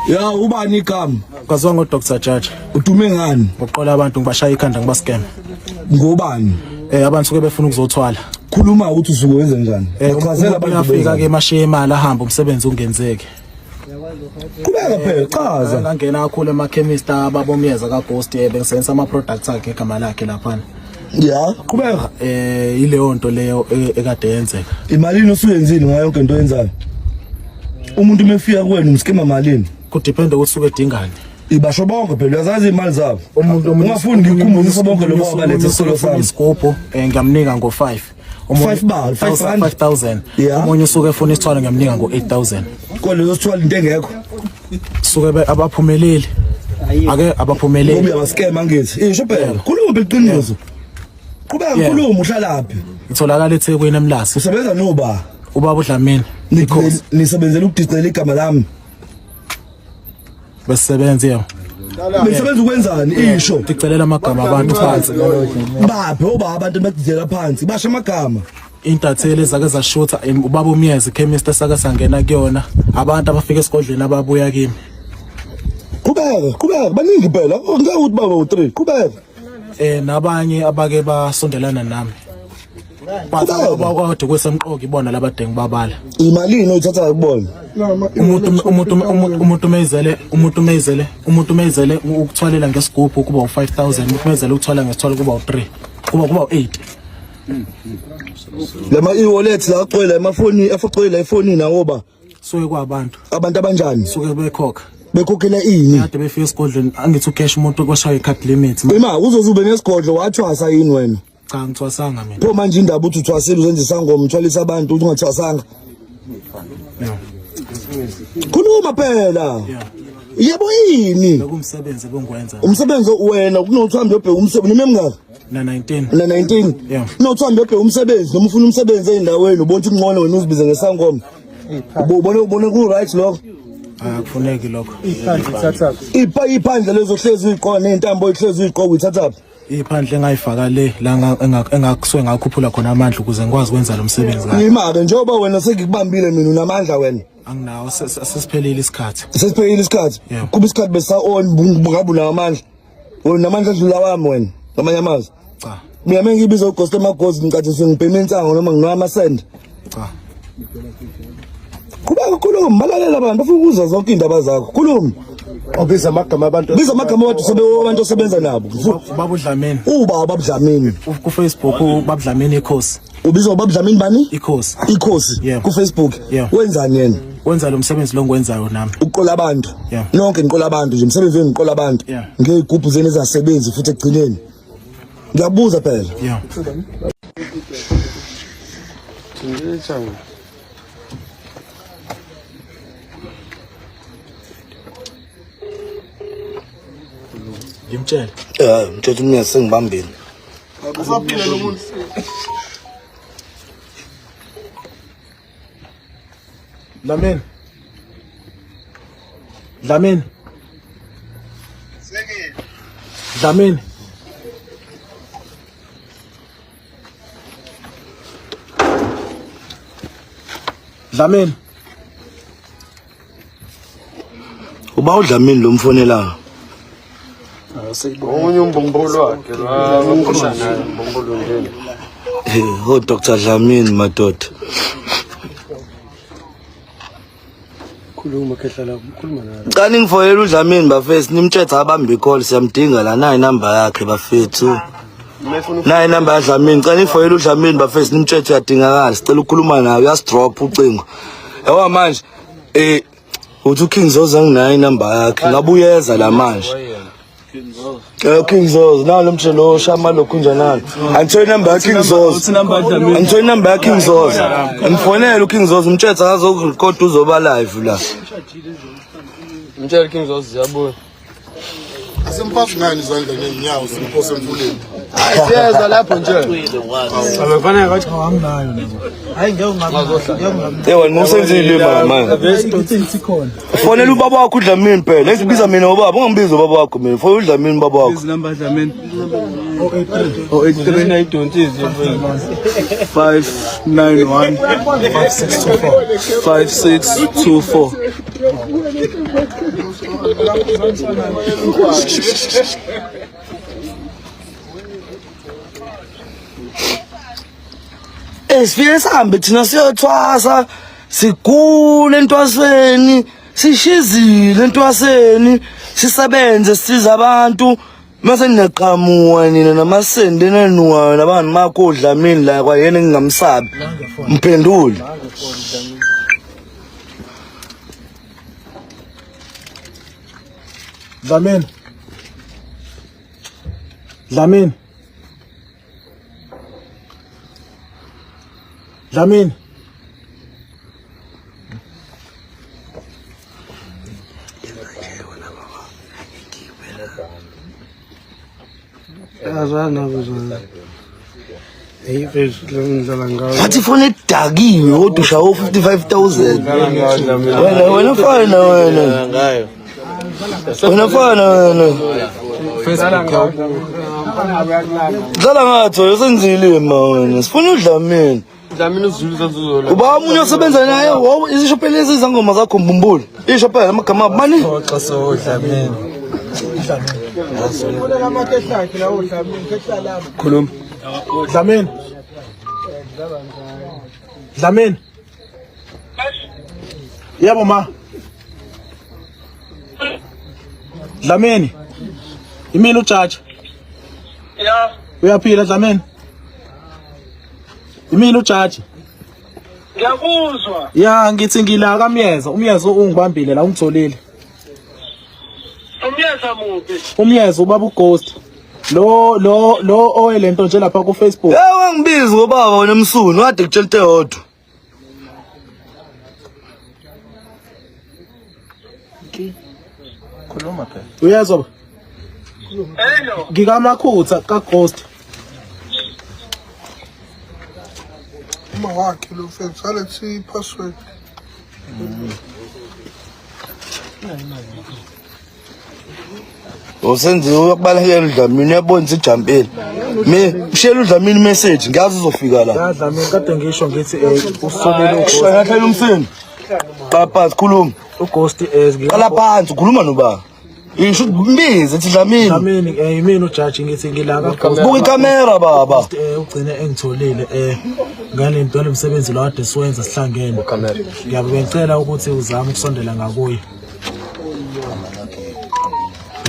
Ya ubani igama? Kwaziwa ngo Dr Judge. Udume ngani? Ngokuqola abantu ngibashaya ikhanda ngibascam. Ngobani? Abantu suke befuna ukuzothwala. Khuluma ukuthi usuke wenze njani? Bachazela abantu uyafika ke mashiye imali ahambe umsebenzi ungenzeki. Qhubeka phela chaza. Ngangena kakhulu emakhemist ababomyeza ka Ghost bengisebenzisa ama products akhe igama lakhe laphana. Ya, qhubeka. Ileyo nto leyo ekade yenzeka. Imalini osuyenzile ngayo yonke into oyenzayo? Umuntu uma efika kuwena umskema malini? Kudepende ukuthi usuke edingani. Ibasho bonke phela uyazazi imali zabo. Umuntu ungafuni ngikukhumbuzise bonke lobo abalethe isicelo sami. Isigubhu ngiyamnika ngo5. 5 bal, 5 rand. 5000. Yeah. Omunye usuke efuna isithwalo ngiyamnika ngo8000. Kwalezo sithwala into engekho. Suke abaphumeleli. Ake abaphumeleli. Ngoba uyabaskema angithi. Isho phela. Khuluma phela iqiniso. Qhubeka khuluma uhlalaphi? Itholakala eThekwini eMlazi. Usebenza noba? Ubaba uDlamini. Nisebenzela ukudicela igama lami. Besisebenza yebo. Nisebenza ukwenzani? Isho. Dicelela amagama abantu phansi. Baphe oba abantu badicela phansi. Basho amagama. Intatheli ezake zashutha ubaba uMyezi chemist esake sangena kuyona abantu abafika esigodlweni ababuya kimi. Qhubeka, qhubeka baningi phela. Ngeke ukuthi baba u3. Qhubeka. Nabanye abake basondelana nami. But abakade kwesemqoka ibona labade ngibabala. Imalini oyithatha kubona? Umuntu meyizele umuntu meyizele umuntu meyizele ukuthwalela ngesigubhu kuba u5000 umuntu meyizele ukuthwala ngesithwalo kuba u3 kuba u8. Lama e-wallet la agcwele emafoni afagcwele efonini awoba. Suke kwabantu. Abantu abanjani? Suke bekhokha. Bekhokhela ini? Kade befika esigodlweni angithi ucash umuntu kwashaya icard limit. Ima uzoze ube nesigodlo wathwasa yini wena? Cha ngithwasanga mina. Pho manje indaba uthi uthwasile uzenza isangoma uthwalisa abantu uthi ungathwasanga. Khuluma phela. Yebo yini? Lokumsebenzi ebengikwenza. Umsebenzi wena kunokuthi uhambe uyobheka umsebenzi noma emngaka? Na 19. Na 19. Yeah. Kunokuthi uhambe uyobheka umsebenzi noma ufuna umsebenzi ey'ndaweni ubona ukuthi kungcono wena uzibize ngesangoma. Ubone ku right lokho? Akufuneki lokho. Iphandle lezo hlezi uyiqoka nezintambo oyihlezi uyiqoka uyithathaphi? Iphandle engayifaka le la engakusuke ngakhuphula khona amandla ukuze ngikwazi ukwenza lo msebenzi kahle. Yima-ke njengoba wena sengikubambile mina unamandla wena. Anginawo sesiphelile isikhathi. Sesiphelile isikhathi. Kuba isikhathi besa on ngabe unawo amandla. Wena unamandla adlula wami wena ngamanye amazwi. Cha. Mina mengibiza uGhost emagozi ngicathi sengibhema insango noma nginwa amasende. Cha. Qhubeka khuluma balalela abantu bafuna ukuzwa zonke iy'ndaba zakho khuluma. Obiza amagama abantu. Biza amagama abantu abantu osebenza nabo. Ubaba uDlamini. Ubaba uDlamini. Ku Facebook ubaba uDlamini ikhosi. Ubizwa ubaba uDlamini bani? Ikhosi. Ikhosi ku Facebook. Wenzani yena? Wenza lo msebenzi lo ngikwenzayo nami. Uqola abantu. Nonke niqola abantu nje umsebenzi wenu niqola abantu. Ngeyigubhu zenu ezingasebenzi futhi ekugcineni. Ngiyabuza phela. Yeah. Ngimtshele. Mtshele umnyango sengibambile. Usaphila lo muntu. Dlamini. Dlamini. Dlamini. Dlamini. Uba uDlamini lo mfonelayo. Omunye umbumbulu wakhe lo abakhuluma naye umbumbulu nje. Eh, oh Dr Dlamini madoda. Khuluma khehla la, khuluma naye. Cani ngifonela uDlamini bafethu nimtshethe abambe icall siyamdinga la nayi number yakhe bafethu. Nayi number yaDlamini cani ngifonela uDlamini bafethu nimtshethe uyadingakala sicela ukukhuluma naye uyasidrop ucingo. Yabo manje uthi uKing Zozo anginayo inamba yakhe ngabuyeza la manje. King Zozo nalo mshelo oshama lokhu nje nalo. Angitholi inamba ya King Zozo. Angitholi inamba ya King Zozo. Ngifonele uKing Zozo umtshethe akazokurecord uzoba live la. Mtshele King Zozo ziyabuya. Asimfaki ngani izandla ney'nyawo simphose emfuleni. Siyeza lapho nje. Abafana ngathi anginayo nje. Hayi ngeke ungabe. Eh wena usenzile imali manje. Fonela ubaba wakho uDlamini phela. Esibiza mina ubaba, ungambizi ubaba wakho mina. Fonela uDlamini ubaba wakho. Izinamba Dlamini. 083 083 9 591 5624. 5624. Sifike sihambe thina siyothwasa sigule entwasweni sishizile entwaseni sisebenze sisize abantu mase niyaqhamuka nina namasende nanuwayo nabantu makho uDlamini la kwayena engingamsabi mphendule. Dlamini. Dlamini. Dlamini. Wathi ifoni edakiwe kodwa ushawe u-55,000. Wena wena fana wena. Wena fana wena. Dlala ngathi wena usenzile ma wena. Sifuna uDlamini. Dlamini uZulu zazuzola. Uba omunye osebenza naye wowu isho phela lezi zangoma zakho mbumbulu. Isho phela amagama abo mani. Xoxa so Dlamini. Khuluma. Dlamini. Dlamini. Yebo ma. Dlamini. Imini ujaji. Ya, Uyaphila Dlamini? Imini ujaji. ngiyakuzwa. Ya ngithi ngila kaMyeza, uMyeza ungibambile la ungitholile. Umyeza muphi? Umyeza ubaba uGhost. Lo lo lo owelento nje lapha ku Facebook. Hey wangibiza ngobaba wena msunu kade kutshela into eyodwa. Khuluma phela. Uyezwa ba? Hello. Ngikamakhutha ka Ghost. Uma wakhe lo mfethu alethi i-password. Usenziwe uyakubalekela uDlamini uyabona ijampile. Mi ushela uDlamini message ngiyazi uzofika la. Ya Dlamini kade ngisho ngithi usolele uGhost. Shaya umsini. Qala phansi khuluma. uGhost Qala phansi ukhuluma noba. Isho mbize ethi Dlamini. Dlamini imini ujaji ngithi ngila ka Ghost. Buka ikamera baba. Ugcine engitholile ngalento lomsebenzi lo kade siwenza sihlangene. Ngiyabe ngicela ukuthi uzame ukusondela ngakuye.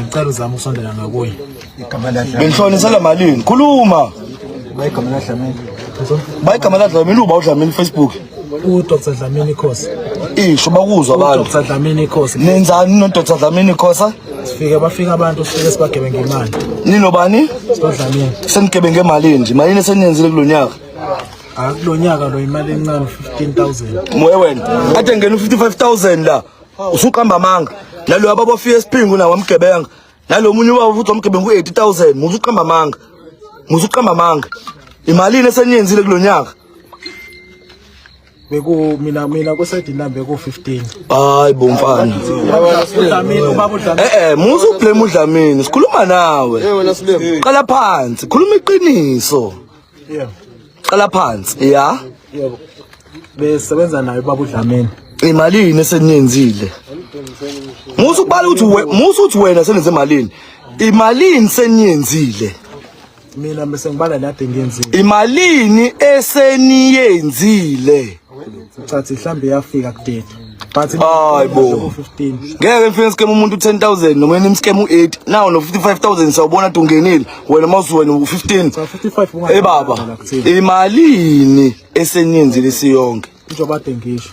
Ngicela uzame ukusondela ngakuye. Benihlonisela malini? Khuluma. Bayigama la Dlamini uba uDlamini Facebook. uDr Dlamini Khosi. Isho bakuzwa abantu. uDr Dlamini Khosi. Nenzani no Dr Dlamini Khosa? Sifike bafika abantu sifike sibagebe ngemali. Ninobani? Sidlamini. Senigebenge malini nje? Malini eseniyenzile kulonyaka? Akulonyaka lo imali encane 15000. Moya wena. Kade ngena u55000 la. Usuqamba amanga. Nalo ababa ofika esiphingu nawo wamgebenga. Nalo munye ubaba futhi wamgebenga u80000. Musu uqamba amanga. Musu uqamba amanga. Imalini eseniyenzile kulonyaka? Beku mina kusayidi nami beku 15. Hayi bo mfana. uDlamini ubaba uDlamini. Musu ublame uDlamini. Sikhuluma nawe. Eh wena Silem. Qala phansi, khuluma iqiniso. Yebo. Qala phansi. Ya. Yebo. Besebenza naye ubaba uDlamini. Imalini eseniyenzile? Musu ukubala ukuthi musu uthi wena senenze malini. Imalini seniyenzile? Mina bese ngibala lade ngiyenzile. Imalini eseniyenzile? Chathi mhlambe yafika ku-30. But Hayi bo. 15. Ngeke mfike scam umuntu 10000 noma nimscam u8 now no 55000 sawubona ukuthi ungenile wena mawusu wena u15. Cha 55 unga. Eh baba, imalini eseniyenzile siyonke? Njengoba kade ngisho.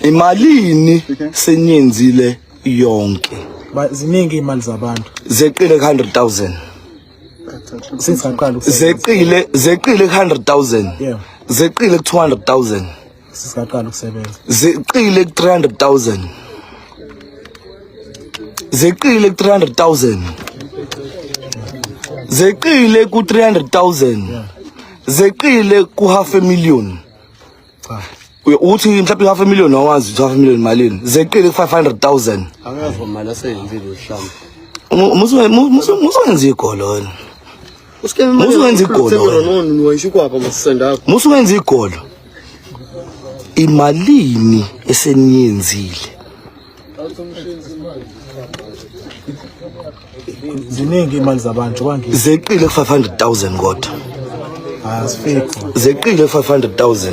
Imalini seniyenzile yonke? Ziningi imali zabantu. Zeqile ku100000. Since ngaqala ukusebenza. Zeqile ku100000. Yeah. Zeqile ku200000. Since ngaqala ukusebenza. Zeqile ku300000. Zeqile ku300000. Zeqile ku300000. Zeqile ku half a million. Cha. Uthi mhlawumbe half a million awazi ukuthi half a million malini. Zeqile ku 500000. Akazi imali aseyenzile mhlawumbe. Musuwenza igolo wena. Musuwenza igolo wena. Musuwenza igolo. Imalini eseniyenzile? Ziningi imali zabantu kwangi. Zeqile ku 500,000 kodwa. Asifiki. Zeqile ku 500,000.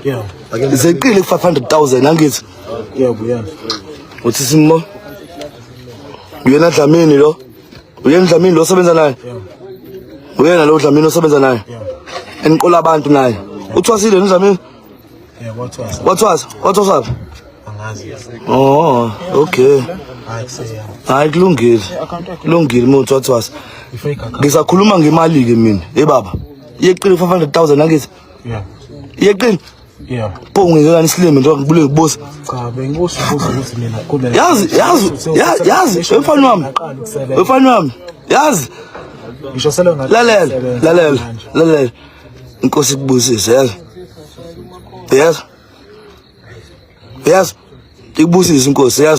Yeah. Zeqile ku 500,000 angithi. Yebo, yeah. Uthi simo. Uyena Dlamini lo. Uyena Dlamini lo osebenza naye. Uyena lo Dlamini osebenza naye. Eniqola abantu naye. Uthwasile no Dlamini? Yeah, wathwasa. Wathwasa, wathwasa phi? Angazi. Oh, okay. Hayi kuseya. Hayi kulungile. Kulungile umuntu wathwasa. I-fake account. Ngisakhuluma ngemali ke mina. Hey baba. Iyeqile 500,000 angithi. Yeah. Iyeqile. Yeah. Pho ungeke isilime njengoba ngibule ngikubuza. Cha, bengikusho ukuthi mina kule. Yazi, yazi, yazi, mfana wami. Mfana wami. Yazi. Ngisho sele ngathi. Lalela, lalela, lalela. Inkosi ikubusise, yazi. Yazi. Yazi. Ikubusise inkosi, yazi.